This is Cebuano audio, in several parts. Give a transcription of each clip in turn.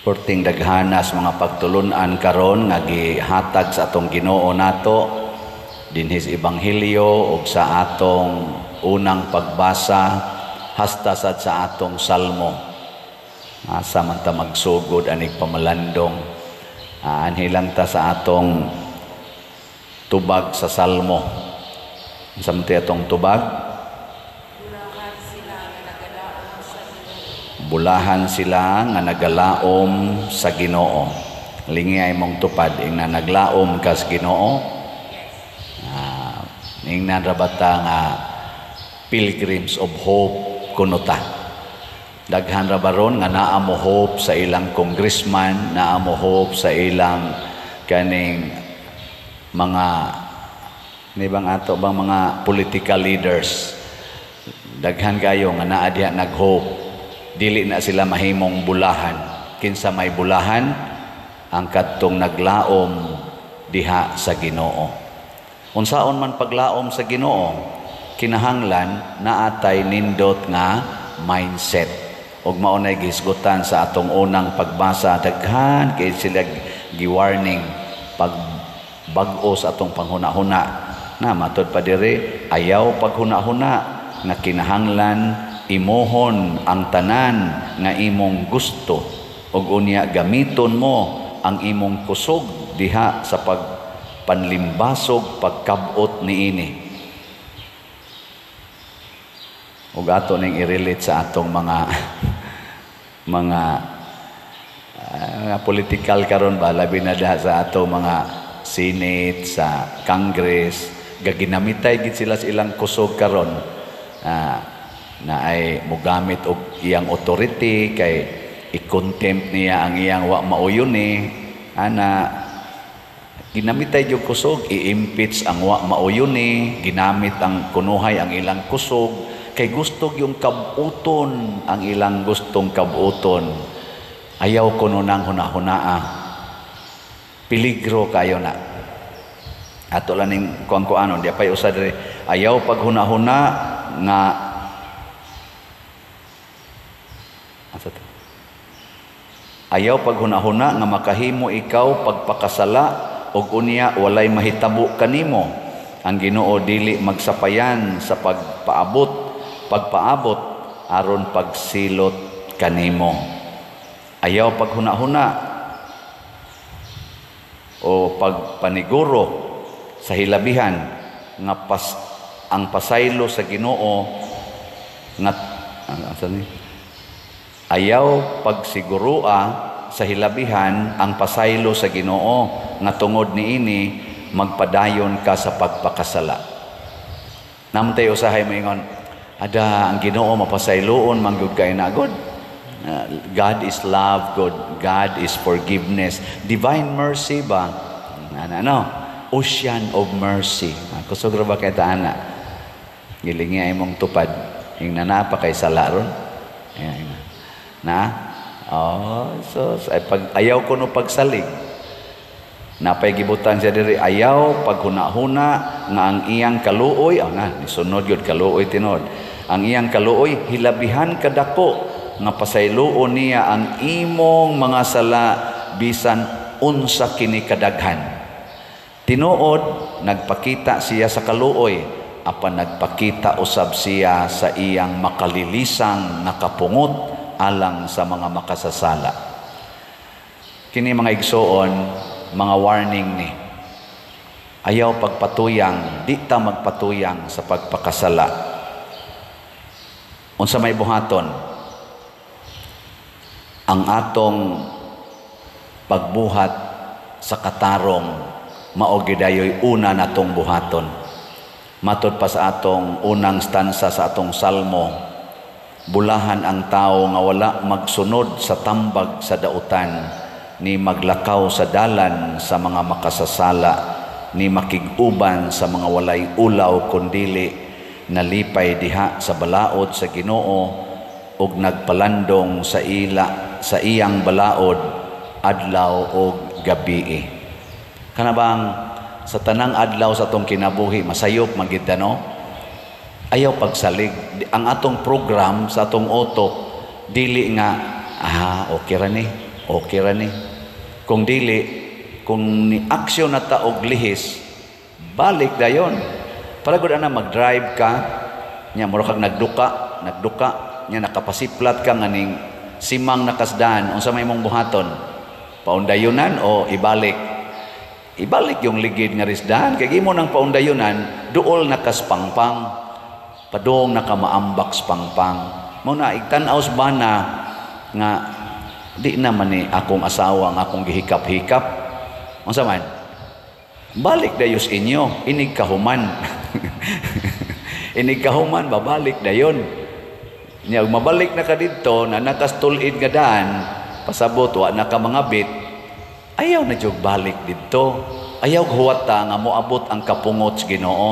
Perting daghanas mga pagtulunan karon nga gihatag sa atong Ginoo nato dinhi sa Ebanghelyo ug sa atong unang pagbasa hasta sad sa atong Salmo. Asa man ta magsugod anig pamalandong? Anhi lang ta sa atong tubag sa Salmo. Unsa man atong tubag? Bulahan sila nga nagalaom sa Ginoo. Bulahan sila nga nagalaom sa Ginoo. Lingi ay mong tupad ingna naglaom kas Ginoo. Yes. Ingnan ra bata nga pilgrims of hope kuno ta. Daghan ra baron nga naa mo hope sa ilang congressman, naa mo hope sa ilang kaning mga ni bang ato bang mga political leaders. Daghan kayo nga naa diha nag-hope. Dili na sila mahimong bulahan. Kinsa may bulahan? Ang kadtong naglaom diha sa Ginoo. Unsaon man paglaom sa Ginoo? Kinahanglan naatay nindot nga mindset. Ug mao nay gihisgutan sa atong unang pagbasa, daghan kay sila gi-warning pag bag-o sa atong panghuna-huna. Na matud pa diri, ayaw paghuna-huna nga kinahanglan imohon ang tanan nga imong gusto ug unya gamiton mo ang imong kusog diha sa pagpanlimbasog pagkabot niini. Ug ato ning i-relate sa atong mga mga political karon ba, labi na diha sa ato mga Senate, sa Congress, gaginamitay gid sila sa ilang kusog karon. Na ay mogamit og iyang authority kay i-contempt niya ang iyang wa mauyon ni ana, ginamitay yung kusog, i-impeach ang wa mauyon ni, ginamit ang kunuhay ang ilang kusog kay gusto yung kabuton ang ilang gustong kabuton. Ayaw kuno nang hunahunaa, peligro kayo na. Ato lang ning kuan kuanon di pay usa diri, ayaw paghunahuna nga asa to? Ayaw paghunahuna nga makahimo ikaw pagpakasala ug unya walay mahitabo kanimo. Ang Ginoo dili magsapayan sa pagpaabot aron pagsilot kanimo. Ayaw paghunahuna o pagpaniguro sa hilabihan nga ang pasaylo sa Ginoo nga asa ni? Ayaw pagsigurua sa hilabihan ang pasaylo sa Ginoo nga tungod niini magpadayon ka sa pagpakasala. Namtay usahay moingon, ada ang Ginoo mapasayloon man gyud kay na God. God is love, God. God is forgiveness. Divine mercy ba? Ano, ano? Ocean of mercy. Kusog ra ba kay ta ana? Gilingi ay mong tupad. Ingna na pa kay sala ron. Ayan, ayan. Na? Oh, so, ay, pag, ayaw ko no pagsalig. Napay gibutan siya diri, ayaw paghuna-huna nga ang iyang kaluoy, oh na, nisunod yun, kaluoy tinod. Ang iyang kaluoy, hilabihan kadako nga pasayloon niya ang imong mga sala bisan unsa kini kadaghan. Tinuod, nagpakita siya sa kaluoy, apan nagpakita usab siya sa iyang makalilisang nakapungot alang sa mga makasasala. Kini mga igsoon, mga warning ni. Ayaw pagpatuyang, di ta magpatuyang sa pagpakasala. Unsa may buhaton? Ang atong pagbuhat sa katarong mao gidayoy una natong buhaton. Matod pa sa atong unang stanza sa atong salmo, bulahan ang tao nga wala magsunod sa tambag sa dautan, ni maglakaw sa dalan sa mga makasasala, ni makig-uban sa mga walay ulaw, kundili nalipay diha sa balaod sa Ginoo ug nagpalandong sa ila sa iyang balaod adlaw ug gabii. Kana bang sa tanang adlaw sa atong kinabuhi masayop man gid no? Ayaw pagsalig ang atong program sa atong utok, dili nga okay ra ni. Okay ra ni. Kung dili, kung ni aksyon na ta og lihis, balik dayon. Para gud ana, mag-drive ka nya mura kag nagduka, nagduka nya nakapasiplat ka nga ning simang nakasdan, unsa may imong buhaton? Paundayunan o ibalik? Ibalik yung ligid nga risdan kay imo nang paundayunan, duol na kas pangpang, padung na ka maambak sa pangpang. Mao na igtan-aw sa bana nga di naman ni akong asawa nga akong gihikap-hikap. Unsa man, balik dayos inyo inig kahuman. Inig kahuman, babalik dayon niya. Mabalik na ka didto na nakastulid nga daan, pasabot wa na ka mga bit, ayaw na jud balik didto. Ayaw huwata nga moabot ang kapungot sa Ginoo.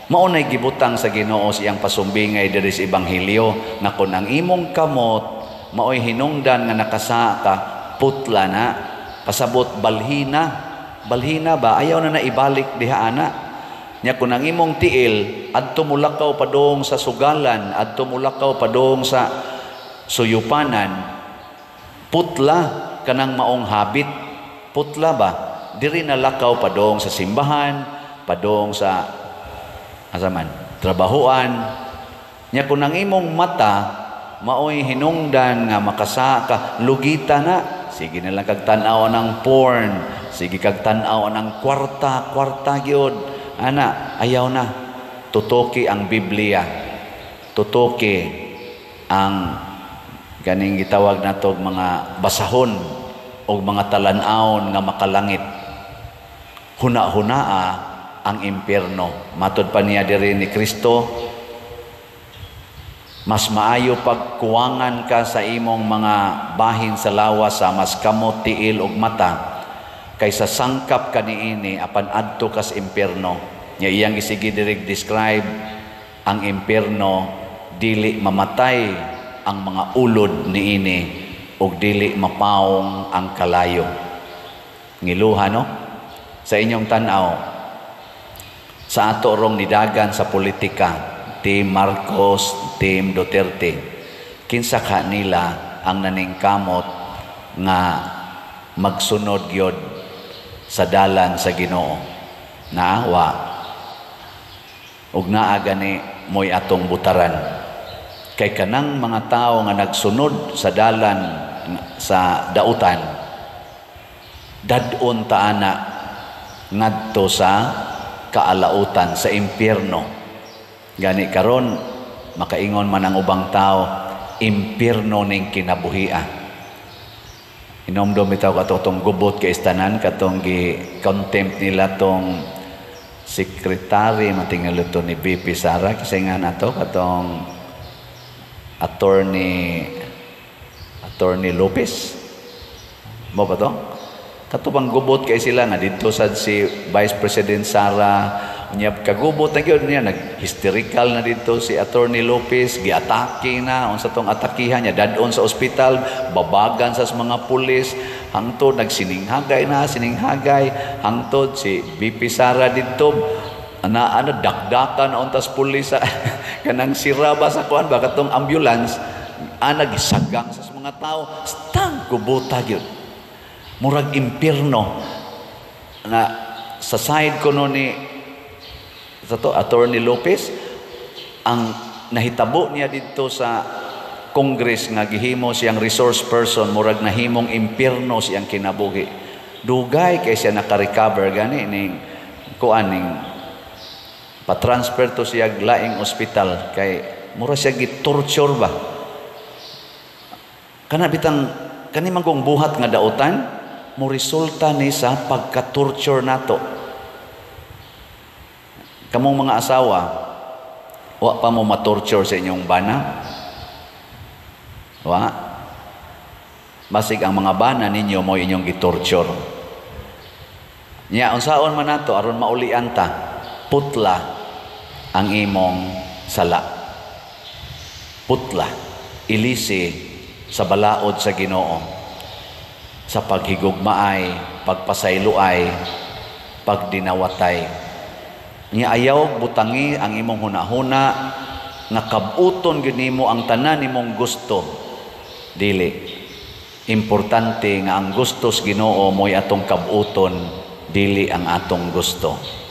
Mao nay gibutang sa Ginoo sa iyang pasumbingay diri sa Ebanghelyo nga kun ang imong kamot maoy hinungdan nga nakasa ka, putla na. Pasabot balhina, balhina ba, ayaw na na ibalik diha ana nya. Kun ang imong tiil adto mulakaw padung sa sugalan, adto mulakaw padung sa suyupanan, putla kanang maong habit. Putla ba, diri na lakaw padung sa simbahan, padung sa asa man trabahuan nya. Kun ang imong mata maoy hinungdan nga makasa ka, lugita na. Sige na lang kag tan-aw ng porn, sige kag tan-aw ng kwarta, kwarta gyud ana, ayaw na. Tutuki ang Biblia, tutuki ang ganing gitawag nato mga basahon o mga talan-awon nga makalangit. Huna-hunaa ang impyerno. Matod pa niya diri ni Kristo, mas maayo pagkuwangan ka sa imong mga bahin sa lawas sa mas kamot, tiil ug mata kaysa sangkap ka niini apan adto kas impyerno. Nya iyang isigi diri describe ang impyerno, dili mamatay ang mga ulod niini ug dili mapaong ang kalayo. Ngiluha, no? Sa inyong tan-aw, sa ato rong nidagan sa politika, Team Marcos, Team Duterte, kinsa ka nila ang naningkamot nga magsunod gyud sa dalan sa Ginoo? Na wa. Ug naa gani mo'y atong butaran. Kay kanang mga tao nga nagsunod sa dalan sa dautan, dad-on ta ana ngadto sa kaalautan, sa impyerno. Gani karon makaingon man ang ubang tao, impyerno ning kinabuhia. Inomdom bitaw kato tong gubot kay istanan, katong gi contempt nila tong sekretary matingalo to ni VP Sara, kasi nga nato katong Attorney Lopez mo ba to? Kato bang gubot kay sila nga didto sad si Vice President Sara. Unya kagubot na gyud niya, nag-hysterical na dito si Attorney Lopez, giatake na, unsa tong atakihan niya, dad-on sa ospital, babagan sa mga pulis, hangtod nagsininghagay na, sininghagay, hangtod si VP Sara didto, ana ana dakdakan na untas pulis sa kanang sira ba sa kuan ba katong ambulance, ana gisagang sa mga tao, stang gubota gyud. Murag impierno na sa side ko no ni sa to Attorney Lopez. Ang nahitabo niya didto sa Congress nga gihimo siyang resource person, murag nahimong impierno siyang kinabuhi. Dugay kay siya naka-recover. Gani ning kuan ning pa-transfer to siya laing ospital kay mura siya gi-torture ba. Kana bitang kani man kung buhat nga dautan mo resulta ni sa pagka-torture nato. Kamong mga asawa, wa pa mo ma-torture sa inyong bana? Wa. Basig ang mga bana ninyo mo inyong gitorture. Nya unsaon man nato aron maulian ta? Putla ang imong sala. Putla, ilisi sa balaod sa Ginoo, sa paghigugmaay, pagpasayloay, pagdinawatay. Nya ayaw butangi ang imong hunahuna nga kabuton gyud nimo ang tanan nimong gusto. Dili. Importante nga ang gusto sa Ginoo mo'y atong kabuton, dili ang atong gusto.